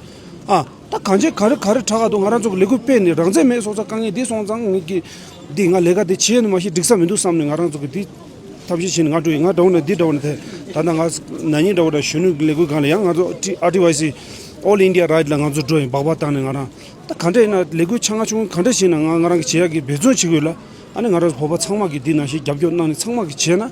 ཨ་ད་གང་བྱེད་ག་རེ་ག་རེ་དྲག་ག་འདུག་ང་རང་ཚོ་གི་ལས་འགུལ་སྤེལ་ནས་རང་བཙན་མེད་སོང་ཙང་དཀའ་ངལ་འདི་སོང་ཙང་ངས་ཀྱི་འདི་ང་ལས་ཀ་འདི་བྱས་ནས་མ་གཞི་འགྲིག་ས་མི་འདུག་བསམ་ནས་ང་རང་ཚོ་གི་འདི་ཐབས་ཤེས་བྱས་ནས་ང་འགྲོ་ཡིན། ང་འདྲ་བོ་ནས་འདི་འདྲ་བོ་ནས་དེ་ད་ལྟ་ང་ན་ནིང་འདྲ་བོ་ར་གཞོན་ནུ་ལས་འགུལ་སྒང་ལ་ཡང་ང་ཚོ་ཊི་ཨར་ཊི་ཝའི་སི་All India Ride ལ་ང་ཚོ་འགྲོ་ཡིན། སྦག་སྦག་བཏང་ནས་ང་རང་ད་ག་འདྲ་ཡིན་ན་ལས་འགུལ་ཆ་ང་ཆུང་ག་འདྲ་བྱས་ན་ང་ང་རང་གི་བྱེད་ཡག་གི་འབད་བརྩོན་བྱེད་དགོས་ལ། ཨ་ནི་ང་རང་ཚོ་བོད་པ་ཚང་མ་གི་འདི་ནང་བཞིན་རྒྱབ་སྐྱོར་གནང་ནས་ཚང་མ་གི་བྱས་ན་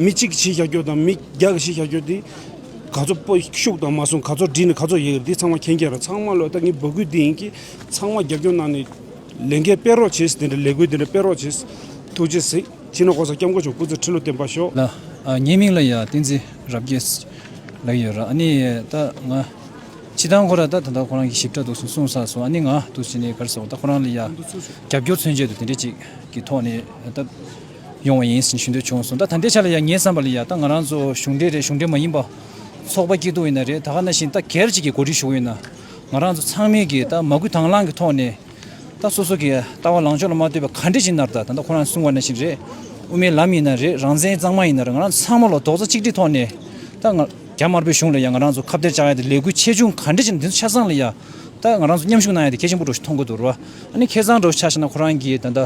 མི་གཅིག་གིས་བྱེད་བཞག་རྒྱུ་དང་མི་བརྒྱ་གིས་བྱེད་བཞག་རྒྱུ་འདི་ག་ཚོད་པོ་ཤུགས་དང་མ་སོང་ག་ཚོད་བསྒྲིལ་ནས་ག་ཚོད་ཡོད་གི་འདི་ཚང་མ་མཁྱེན་མཁྱེན་ར། ཚང་མ་ལོ་ད་ངའི་འབོད་སྐུལ་འདི་ཡིན་གི་ཚང་མ་རྒྱབ་སྐྱོར་གནང་ནས་ལས་འགུལ་སྤེལ་རོགས་བྱེད། དེ་འདྲ་ལས་འགུལ་འདི་འདྲ་སྤེལ་རོགས་བྱེད། ཐུགས་རྗེ་གཟིགས། སྤྱི་ནོར་གོང་ས་སྐྱབས་མགོན་མཆོག་སྐུ་ཚེ་ཁྲི་ལོ་བརྟན་པར་ཤོག་ལ། ཨ་ངའི་མིང་ལ་ཡ་བསྟན་འཛིན་རབ་རྒྱས་ལབ་ཡོད་ར། ཨ་ནི་ད་ང་སྤྱི་བཏང་ཁོ་ར་ད་ད་ལྟ་ཁོ་རང་གི་ཞིབ་ཕྲ་འདུག་སེ་གསུངས་ཚར་སོང་། ཨ་ནི་ང་འདུག་སེ་ནས་ག་རེ་ཟེར་ད་ཁོ་རང་ལ་ཡ་རྒྱབ་སྐྱོར་མཚོན་ཆེད་དུ་དེ་འདྲ་ཅིག་གི་ཐོག་ནས་ད་ཡོང་བ་ཡིན་ཟེར་ཞུ་འདོད་བྱུང་སོང་། ད་ད་ལྟའི་ཆ་ལ་ཡ་ངའི་བསམ་པ་ལ་ཡ་ད་ང་རང་ཚོ་གཞུང་འབྲེལ་རེད། གཞུང་འབྲེལ་མ་ཡིན་པ་ཚོགས་པ་སྐྱིད་སྡུག་ཡིན་ན་རེད། ད་ག་ནང་བཞིན་ད་སྒེར་གཅིག་གི་གོ་སྒྲིག་ཞུ་གི་ཡོད་ན་ང་རང་ཚོ་ཚང་མས་གི་ད་མ་བསྐུལ་དང་བླངས་གི་ཐོག་ནས་ད་སོ་སོ་གི་ལྟ་བ་ལངས་ཕྱོགས་ལ་མ་ལྟོས་པའི་ག་འདྲ་ཞིག་ན་ར། ད་ད་ལྟ་ཁོ་རང་གསུངས་པ་ནང་བཞིན་རེད། དབུ་མའི་ལམ་ཡིན་ན་རེད། རང་བཙན་གཙང་མ་ཡིན་ན་རེད། ང་རང་ཚང་མ་ལ་རྡོག་རྩ་གཅིག་སྒྲིལ་ཐོག་ནས་ད་ང་རྒྱ་དམར་པོའི་གཞུང་ལ་ཡང་ང་རང་ཚོ་ཁ་གཏད་བཅག་ཡ་དེ་ལས་འགུལ་ཆེ་ཆུང་ག་འདྲ་ཞིག་འདི་ཚོ་ཆ་ཚང་ལ་ཡ་ད་ང་རང་ཚོ་མཉམ་ཞུགས་གནང་ཡ་དེ་གལ་ཆེན་པོ་འདྲ་ཞིག་མཐོང་གི་འདུག་ར། ཨ་ནི་ཁ་སང་འདྲ་ཆ་བཞག་ན་ཁོ་རང་གིས་ད་ད་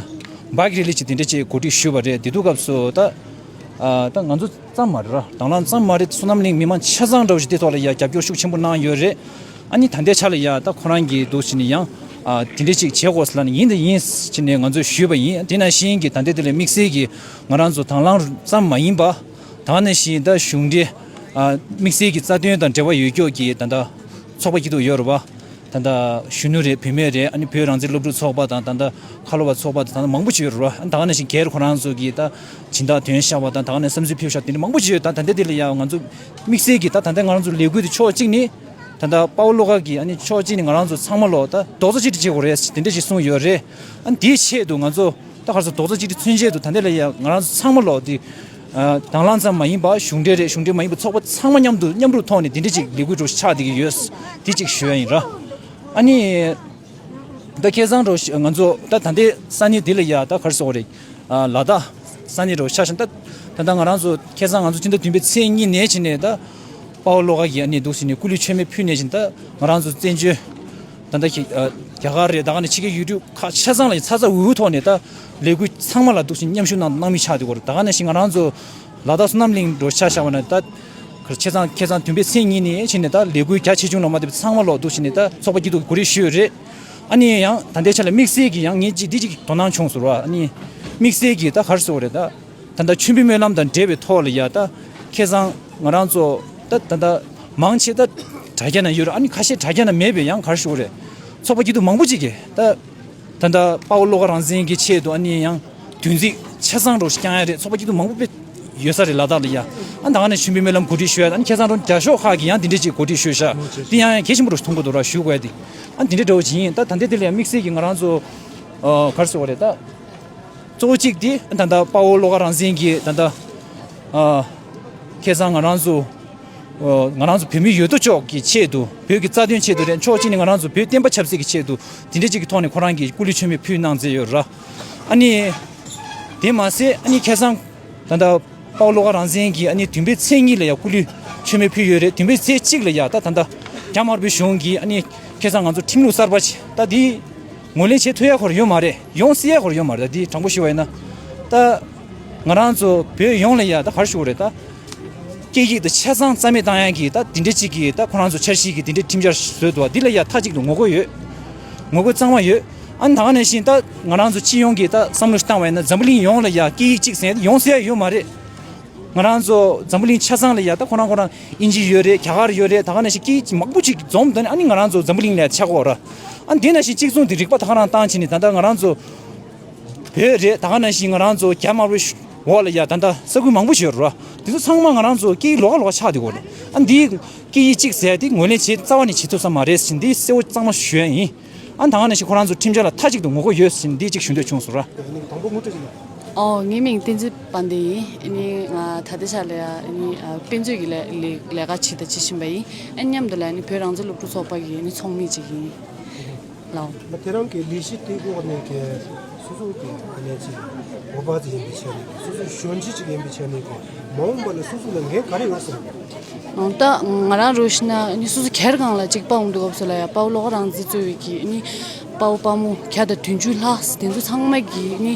བྷའིཀ་རེ་ལི་ཅིག་དེ་འདྲ་ཅིག་གོ་སྒྲིག་ཞུས་པ་རེད། དེ་དུས་སྐབས་སུ་ད་ཨ་ད་ང་ཚོ་ཙམ་མ་རེད་ར། དང་བླངས་ཙམ་མ་རེད། བསོད་ནམས་གླིང་མི་མང་ཆ་ཚང་འདྲ་བོ་ཞིག་དེ་ཐོག་ལ་ཡ་རྒྱབ་སྐྱོར་ཤུགས་ཆེན་པོ་གནང་ཡོད་རེད། ཨ་ནི་ད་ལྟའི་ཆ་ལ་ཡ་ད་ཁོ་རང་གིས་འདུག་སེ་ནས་ཡང་ཨ་དེ་འདྲ་ཅིག་བྱེད་དགོས་ཟེར་ལབ་ནས་ཡིན་དང་ཡིན་ཟེར་ནས་ང་ཚོས་ཞུས་པ་ཡིན། དེ་ནང་བཞིན་གྱི་ད་ལྟའི་དེ་ལ་དམིགས་བསལ་གྱི་ང་རང་ཚོ་དང་བླངས་ཙམ་མ་ཡིན་པ་ད་ནང་བཞིན་ད་གཞུང་འབྲེལ་ཨ་དམིགས་བསལ་གྱི་རྩ་དོན་དང་འབྲེལ་བ་ཡོད་ཀྱོག་གི་ད་ལྟ་ཚོགས་པ་སྐྱིད་སྡུག་ཡོད་རེད་པ། ད་ལྟ་གཞོན་ནུ་རེད། བུད་མེད་རེད། ཨ་ནི་བོད་རང་བཙན་སློབ་ཕྲུག་ཚོགས་པ་དང་ད་ལྟ་ཁ་ལོ་བ་ཚོགས་པ་དང་ད་ལྟ་མང་པོ་ཞིག་ཡོད་རེད་པ། ཨ་ནི་ད་ག་ནང་བཞིན་སྒེར་ཁོ་རང་ཚོ་གི་ད་སྦྱིན་བདག་དོན་ཤར་བ་དང་ད་ག་ནས་བསམ་ཚུལ་ཕེབས་ཤག་དེ་འདྲ་མང་པོ་ཞིག་ཡོད། ད་ད་ལྟའི་དེ་ལ་ཡང་ང་ཚོ་དམིགས་བསལ་གྱི་ད་ད་ལྟའི་ང་རང་ཚོ་ལས་འགུལ་དེ་ཕྱོགས་གཅིག་ནས་ད་ལྟ་དཔའ་བོ་བློ་དགའ་གིས་ཨ་ནི་ཕྱོགས་གཅིག་ནས་ང་རང་ཚོ་ཚང་མ་ལོ་ད་རྡོག་རྩ་གཅིག་སྒྲིལ་བྱེད་དགོས་རེད་དེ་འདྲ་ཞིག་གསུངས་ཡོད་རེད། ཨ་ནི་དེའི་ཆེད་དུ་ང་ཚོ་ད་ག་རེ་ཟེར་རྡོག་རྩ་གཅིག་སྒྲིལ་མཚོན་ཆེད་དུ་ད་ལྟའི་ལ་ཡང་ང་རང་ཚོ་ཚང་མ་ལོ་དེ་ཨ་དང་བླངས་ཙམ་མ་ཡིན་པ་གཞུང་འབྲེལ་རེད། གཞུང་འབྲེལ་མ་ཡིན་པ་ཚོགས་པ་ཚང་མ་མཉམ་དུ་མཉམ་རུབ་ཐོག་ནས་དེ་འདྲ་ཅིག་ལས་འགུལ་འགྲོ་ཆགས་བསྡད་ཀྱི་ཡོད། དེ་ཅིག་ཞུ་ཡ་ཡིན་ར། ཨ་ནི། ད་ཁ་སང་འགྲོ་ང་ཚོ་ད་ད་ལྟའི་ས་གནས་འདི་ལ་ཡ་ད་ག་རེ་ཟེར་དགོས་རེད། ཨ་ལ་དྭགས་ས་གནས་འགྲོ་ཆ་བཞག་ན་ད་ད་ལྟ་ང་རང་ཚོ་ཁ་སང་ང་ཚོ་སྤྱི་ཟླ་བདུན་པའི་ཚེས་གཉིས་ནས་བྱས་ནས་ད་དཔའ་བོ་བློ་དགའ་གིས་ཨ་ནི་འདུག་སེ་ནས་སྐུ་ལུས་མཆོད་མེ་ཕུལ་ནས་བྱས་ནས་ད་ང་རང་ཚོ་བཙན་བྱོལ་ད་ལྟ་ཁྱེད་ཨ་རྒྱ་གར་རེད། ད་ག་ནས་ཕྱི་རྒྱལ་ཡུལ་གྲུ་ཁག་ཆ་ཚང་ལ་ཡ་ཚ་ཚ་འུར་འུར་ཐོག་ནས་ད་ལས་འགུལ་ཚང་མ་ལ་འདུག་སེ་མཉམ་ཞུགས་གནང་གནང་མི་ཆགས་འདུག་གོ། ད་ག་ནང་བཞིན་ང་རང་ཚོ་ལ་དྭགས་བསོད་ནམས་གླིང་འགྲོ་ཆ་བཞག་པ་ན་ད་ཁ་ཆ་ཚང་ཁ་སང་བདུན་པའི་ཚེས་གཉིས་ནས་བྱས་ནས་ད་ལས་འགུལ་རྒྱ་ཆེ་ཆུང་ལ་མ་ལྟོས་པའི་ཚང་མ་ལོག་འདུག་བྱས་ནས་ད་ཚོགས་པ་སྐྱིད་སྡུག་གི་གོ་སྒྲིག་ཞུས་ཡོད་རེད། ཨ་ནི་ཡང་ད་ལྟའི་ཆ་ལ་དམིགས་བསལ་གྱི་ཡང་ངས་ཅིག་འདི་ཅིག་དོ་སྣང་བྱུང་སོང་ར། ཨ་ནི་དམིགས་བསལ་གྱི་ད་ག་རེ་ཟེར་དགོས་རེད། ད་ད་ལྟ་མཆོད་འབུལ་སྨོན་ལམ་དང་འབྲེལ་བའི་ཐོག་ལ་ཡ་ད་ཁ་སང་ང་རང་ཚོ་ད་ད་ལྟ་མང་ཆེ་ད་དྲ་རྒྱ་ན་ཡོད་རེད། ཨ་ནི་ཁ་ཤས་དྲ་རྒྱ་ན་མེད་པའི་ཡང་ག་རེ་ཟེར་དགོས་རེད། ཚོགས་པ་སྐྱིད་སྡུག་མང་པོ་ཅིག་གིས་ད། ད་ལྟ་དཔའ་བོ་བློ་དགའ་རང་བཙན་གྱི་ཆེད་དུ་ཨ་ནི་ཡང་བདུན་ཚིགས་ཆ་ཚང་རོགས་ཤིག་བསྐྱངས་ཡ་རེད། ཚོགས་པ་སྐྱིད་སྡུག་མང་པོ་དཔེ་ཡོད་ས་རེད་ལ་དྭགས་ལ་ཡ། ཨ་ད་ག་ནས་མཆོད་འབུལ་སྨོན་ལམ་གོ་སྒྲིག་ཞུ་ཡ། ཨ་ནི་ཁ་སང་རོང་རྒྱ་ཤོག་ཁག་གིས་ཡང་དེ་འདྲས་ཅིག་གོ་སྒྲིག་ཞུས་ཤག། དེ་ཡང་ཡང་གལ་ཆེན་པོ་རོགས་མཐོང་གི་འདུག་ར་ཞུ་དགོས་ཡ་དེ། ཨ་དེ་འདྲས་འདྲ་བོ་ཅིག་ཡིན། ད་ད་ལྟའི་དེ་ལ་ཡང་དམིགས་བསལ་གྱི་ང་རང་ཚོ་ ཨ་ག་རེ་ཟེར་བ་རེད་ད། གཙོ་བོ་གཅིག་དེ་ད་ལྟ་དཔའ་བོ་བློ་དགའ་རང་བཙན་གྱིས་ད་ལྟ་ཨ་ཁ་སང་ང་རང་ཚོ་ཨ་ང་རང་ཚོ་བོད་མི་ཡོད་དོ་ཅོག་གི་ཆེད་དུ། བོད་ཀྱི་རྩ་དོན་ཆེད་དུ་རེད། ཕྱོགས་གཅིག་ནས་ང་རང་ཚོ་བོད་བསྟན་པ་ཆབ་སྲིད་ཀྱི་ཆེད་དུ་དེ་འདྲ་ཅིག་གི་ཐོག་ནས་ཁོ་རང་གིས་སྐུ་ལུས་མཆོད་མེ་ཕུལ་གནང་མཛད་ཡོད་ར། ཨ་ནི་དེ་མ་ཟད་ཨ་ནི་ཁ་སང་ད་ལྟ་དཔའ་བོ་བློ་དགའ་རང་བཙན་གྱིས་ཨ་ནི་བདུན་པའི་ཚེས་གཉིས་ལ་ཡང་སྐུ་ལུས་མཆོད་མེ་ཕུལ་ཡོད་རེད། བདུན་པའི་ཚེས་གཅིག་ལ་ཡང་ད་ད་ལྟ་རྒྱ་དམར་པོའི་གཞུང་གིས་ཨ་ནི་ཁ་སང་ང་ཚོ་ཁྲིམས་ལུགས་གསར་པ་ཞིག་ད་དེ་ངོས་ལེན་བྱེད་ཐུབ་ཡ་ཁོ་རང་ཡོད་མ་རེད། ཡོང་སྲིད་ཡ་ཁོ་རང་ཡོད་མ་རེད། ད་དེ་དྲང་པོ་ཞུ་བ་ཡིན་ན་ད་ང་རང་ཚོ་བོད་ཡོངས་ལ་ཡ་ད་ག་རེ་ཞུ་དགོས་རེད། ད་སྐད་ཡིག་དང་ཆ་ཚང་རྩ་མེད་བཏང་ཡ་གི་ད་དེ་འདྲ་ཅིག་གི་ད་ཁོ་རང་ཚོ་འཆར་གཞི་གི་དེ་འདྲའི་ཁྲིམས་འཆར་བཟོས་འདུག་བ། འདི་ལ་ཡ་མཐའ་གཅིག་ཏུ་ངོ་རྒོལ་ཡོད། ངོ་རྒོལ་གཙང་མ་ཡོད། ཨ་ནི་ད་ག་ནང་བཞིན་ད་ང་རང་ཚོ་སྤྱི་ཡོངས་ཀྱི་ད་བསམ་བློ་ཞིག་བཏང་བ་ཡིན་ན་འཛམ་བུ་གླིང་ཡོངས་ལ་ཡ་སྐད་ཡིག་གཅིག་ཟེར་ཡ་དེ་ཡོང་སྲིད་ཡ་ཡོད་མ་རེད། ང་རང་ཚོ་འཛམ་བུ་གླིང་ཆ་ཚང་ལ་ཡ་ད་ཁོ་རང་ཁོ་རང་ཨིན་ཇི་ཡོད་རེད། རྒྱ་གར་ཡོད་རེད། ད་ག་ནང་བཞིན་སྐད་ཡིག་མང་པོ་ཅིག་འཛོམས་ད་ནི་ཨ་ནི་ང་རང་ཚོ་འཛམ་བུ་གླིང་ལ་ཆགས་ཀྱི་ཡོད་རེད། ཨ་ནི་དེ་ནང་བཞིན་གཅིག་མཚུངས་དེ་རིག་པ་ད་ག་རང་བཏང་བྱས་ནས་ད་ལྟ་ང་རང་ཚོ་བོད་རེད། ད་ག་ནང་བཞིན་ང་རང་ཚོ་རྒྱ་དམར་པོའི་འོག་ལ་ཡ་ད་ལྟ་ས་ཁུལ་མང་པོ་ཞིག་ཡོད་རེད། དེ་ཚོ་ཚང་མ་ང་རང་ཚོ་སྐད་ཡིག་ལོགས་ཀ་ལོགས་ཀ་ཆགས་བསྡད་ཡོད་རེད། ཨ་ནི་འདི་སྐད་ཡིག་གཅིག་ཟེར་ཡ་དེ་ངོས་ལེན་བྱེད་རྩ་བ་ནས་བྱེད་ཐུབ་ས་མ་རེད་ཟེར་འདི་གསལ་བོ་གཙང་མ་ཞུ་ཡ་ཡིན། ཨ་ནི་ད་ག་ནང་བཞིན་ཁོ་རང་ཚོ་ཁྲིམས་འཆར་ལ་མཐའ་གཅིག་ཏུ་ངོ་རྒོལ་ཡོད་ཟེར་འདི་གཅིག་ཞུ་འདོད་བྱུང་སོང་ར། ཨོ་ངའི་མིང་བསྟན་འཛིན་དཔལ་ལྡན་ཡིན། ཨ་ནི་ང་ད་ལྟའི་ཆ་ལ་ཡ་ཨ་ནི་དཔེ་མཛོད་ཀྱི་ལས་ལས་ལས་ཀ་བྱེད་དང་བྱེད་བཞིན་པ་ཡིན། ཨ་ནི་མཉམ་དུ་ལ་ཨ་ནི་བོད་རང་བཙན་སློབ་ཕྲུག་ཚོགས་པ་གི་ཨ་ནི་ཚོགས་མི་གཅིག་ཡིན། ལའོ། ད་དེ་རང་གི་ལས་གཞི་དེ་འོག་ནས་ཀྱི་སོ་སོ་གི་ཨ་ནེ་ཅིག་འོ་བ་ཙི་ཡིན་པའི་ཆ་ནས་སོ་སོ་གཞོན་སྐྱེས་ཅིག་ཡིན་པའི་ཆ་ནས་ཀྱི་མ་འོངས་པ་ལ་སོ་སོ་ལ་འགན་ག་རེ་ཡོད་སམ། ད་ང་རང་རུ་ཤི་ན་ནི་སོ་སོ་ཁྱེར་གང་ལ་གཅིག་པ་འོང་དུས་སྐབས་སུ་ལ་ཡ་དཔའ་བོ་བློ་དགའ་རང་བཙན་གཙོས་པའི་གི་ནི་དཔའ་བོ་དཔའ་མོ་བརྒྱ་དང་བདུན་ཅུ་ལྷག་དེ་ཚོ་ཚང་མ་གི་ནི་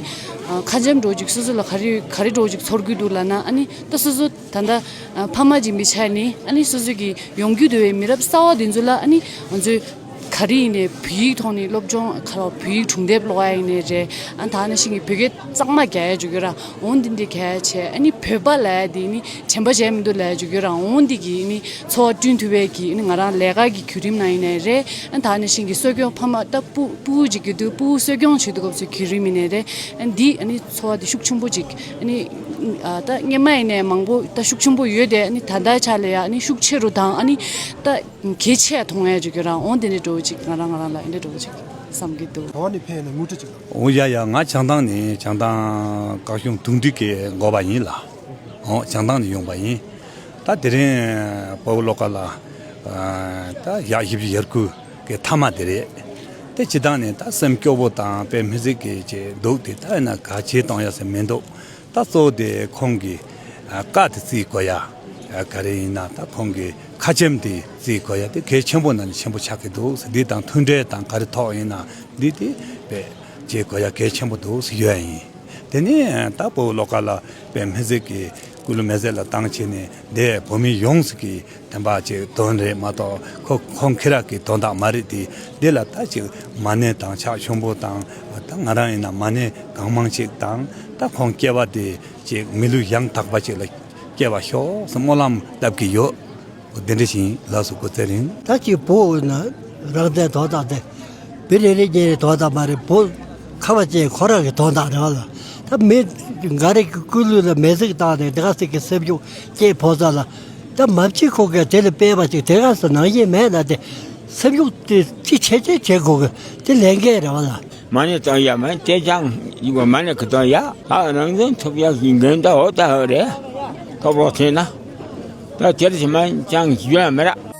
ཁ་འཇམ་འགྲོ་ཅིག་སོ་སོ་ལ་ག་རེ་ག་རེ་འགྲོ་ཅིག་ཚོར་གི་འདུག་ལབ་ན། ཨ་ནི་ད་སོ་སོ་ད་ལྟ་ཕ་མ་ཡིན་པའི་ཆ་ནས་ཨ་ནི་སོ་སོ་གི་ཡོང་རྒྱུ་འདུག་པའི་མི་རབས་གསར་བ་དེ་ཚོ་ལ་ཨ་ནི་ང་ཚོས་ག་རེ་ཡིན་ནའི་བོད་ཡིག་ཐོག་ནས་སློབ་སྦྱོང་ག་ལ་བོད་ཡིག་སྒྲུང་དེབ་ཀློག་ཡ་ཡིན་ནའི་རེད། ཨ་ད་ནང་བཞིན་གྱི་བོད་སྐད་གཙང་མ་རྒྱག་ཡ་འཇུག་གི་ར། འོང་འདི་འདི་གལ་ཆེ། ཨ་ནི་བོད་པ་ལ་ཡ་དེ་ནི་དྲན་པ་བརྗེད་མི་འདུག་ལ་ཡ་འཇུག་གི་ར། འོང་འདི་གི་ནི་འཚོ་བ་བསྐྲུན་ཐུབ་པའི་གི་ནི་ང་རང་ལས་ཀ་གི་བརྒྱུད་རིམ་ནང་ཡིན་ནའི་རེད། ཨ་ད་ནང་བཞིན་གྱི་གསོ་སྐྱོང་ཕ་མ་ད་སྤུ་སྤུ་གུ་ཅིག་གི་དུས་སྤུ་གུ་གསོ་སྐྱོང་བྱེད་དུས་སྐབས་སུ་བརྒྱུད་རིམ་ཡིན་ནའི་རེད། ཨ་འདི་ཨ་ནི་འཚོ་བ་དེ་ཤུགས་ཆེན་པོ་ཅིག་ཨ་ནི་ཨ་ད་སྔོན་མ་ཡིན་ནའི་མང་པོ་ད་ཤུགས་ཆེན་པོ་ཡོད་དེ། ཨ་ནི་ད་ལྟའི་ཆ་ལ་ཡ་ཨ་ནི་ཤུགས་ཆེ་རུ་དང་ཨ་ནི་ད། གལ་ཆེ་མཐོང་ཡ་ཅིག་ཡོད་ར། འོང་དེ་འདྲ་འགྲོ་ཅིག་ང་རང་ང་རང་ལ་འདི་འདྲ་འགྲོ་ཅིག་བསམ་གྱི་འདུག་ག་བ་ནས་ཕན་ཡོན་ངོ་སྤྲོད་ཅིག་དང་། འོ་ཡ་ཡ། ང་བྱང་ཐང་ནས་བྱང་ཐང་བཀའ་ཤོང་དུང་སྒྲིག་གི་འགོ་པ་ཡིན་ལ། འོ་བྱང་ཐང་ནས་ཡོང་པ་ཡིན། ད་དེ་རིང་དཔའ་བོ་བློ་དགའ་ལགས་ད་ཡག་ཞིབ་ཡར་སྐུལ་གི་མཐའ་མ་དེ་རེད། དེ་སྤྱི་བཏང་ནས་ད་སེམས་སྐྱོ་བོ་དང་དཔེ་མི་སྲིད་ཀྱི་ཅིག་འདུག་དེ་ད་ཡིན་ན་ག་བྱེད་གཏོང་ཡ་ཟེར་མི་འདུག་ད་གཙོ་བོ་དེ་ཁོང་གི་ཨ་བཀའ་དེ་བརྩི་དགོས་ཡ། ཨ་ག་རེ་ཡིན་ན་ད་ཁོང་གི་ཁ་ཆེམས་དེ་བརྩི་དགོས་ཡ་དེ་གལ་ཆེན་པོ་ནང་ནས་ཆེན་པོ་ཆགས་ཀྱི་འདུག་འདི་དང་མཐུན་འབྲེལ་དང་ག་རེ་ཐོག་ཡིན་ན་འདི་དེ་དཔེ་བྱེད་དགོས་ཡ་གལ་ཆེན་པོ་འདུག་ཡོད་ཡིན། དེ་ནས་ད་དཔའ་བོ་བློ་དགའ་ལགས་དཔེ་མི་སྲིད་ཀྱི་སྐུ་ལུས་མེ་བསྲེགས་ལ་བཏང་བྱས་ནས་འདི་བོད་མི་ཡོངས་སུ་གི་དེ་འབའ་ཅིག་དོན་རེད་མ་གཏོགས་ཁོ་ཁོང་ཁྱེད་རང་གི་དོན་དག་མ་རེད་དེ། འདི་ལ་ད་ཅིག་མ་ཎི་དང་ཕྱག་ཤུན་པོ་དང་ད་ང་རང་ཡིན་ན་མ་ཎི་གང་མང་ཅིག་དང་ད་ཁོང་སྐྱེ་བ་དེ་ཅིག་མི་ལུས་ཡང་དག་པ་ཅིག་ལ་སྐྱེ་བར་ཤོག་ཟེར་སྨོན་ལམ་བཏབ་ཀྱི་ཡོད། འོ་དེ་འདྲ་ཞིག་ཡིན། ལགས་སོ། སྐུ་ཚེ་རིང་། ད་ཅིག་བོད་ན་རང་བཙན་དོན་དག་དེ་བི་རེ་རེ་ཉེ་རེ་དོན་དག་མ་རེད། བོད་ཁ་བ་ཅན་ཁོ་རང་གི་དོན་དག་རེད་བ་ལ། ད་མི་འགའ་རེ་གི་སྐུ་ལུས་ལ་མེ་བསྲེགས་བཏང་ནས་དེ་ག་ཟིག་གི་སེམས་ཤུགས་སྐྱེས་ཕོ་ས་ལ། ད་མ་བྱེད་ཁོ་ག་དེ་ལ་དཔེ་བ་ཅིག་དེ་ག་ས་ནང་བཞིན་མེད་ན་དེ་སེམས་ཤུགས་དེ་ཅི་བྱེད་ཅེས་བྱེད་དགོས་གི་དེ་ལས་འགན་རེད་བ་ལ། མ་ཎི་བཏང་ཡ་མ་དེ་ཅང་ཡིན་གོ། མ་ཎི་གི་བཏང་ཡ་ཨ་རང་བཙན་ཐོབ་ཡ་གི་འགན་ད་འོ་ད་ཧ་རེད། ཐོབ་རོགས་བྱས་ན་ད་དེར་ཞི་མ་ཅང་ཞུ་ཡ་མི་ར།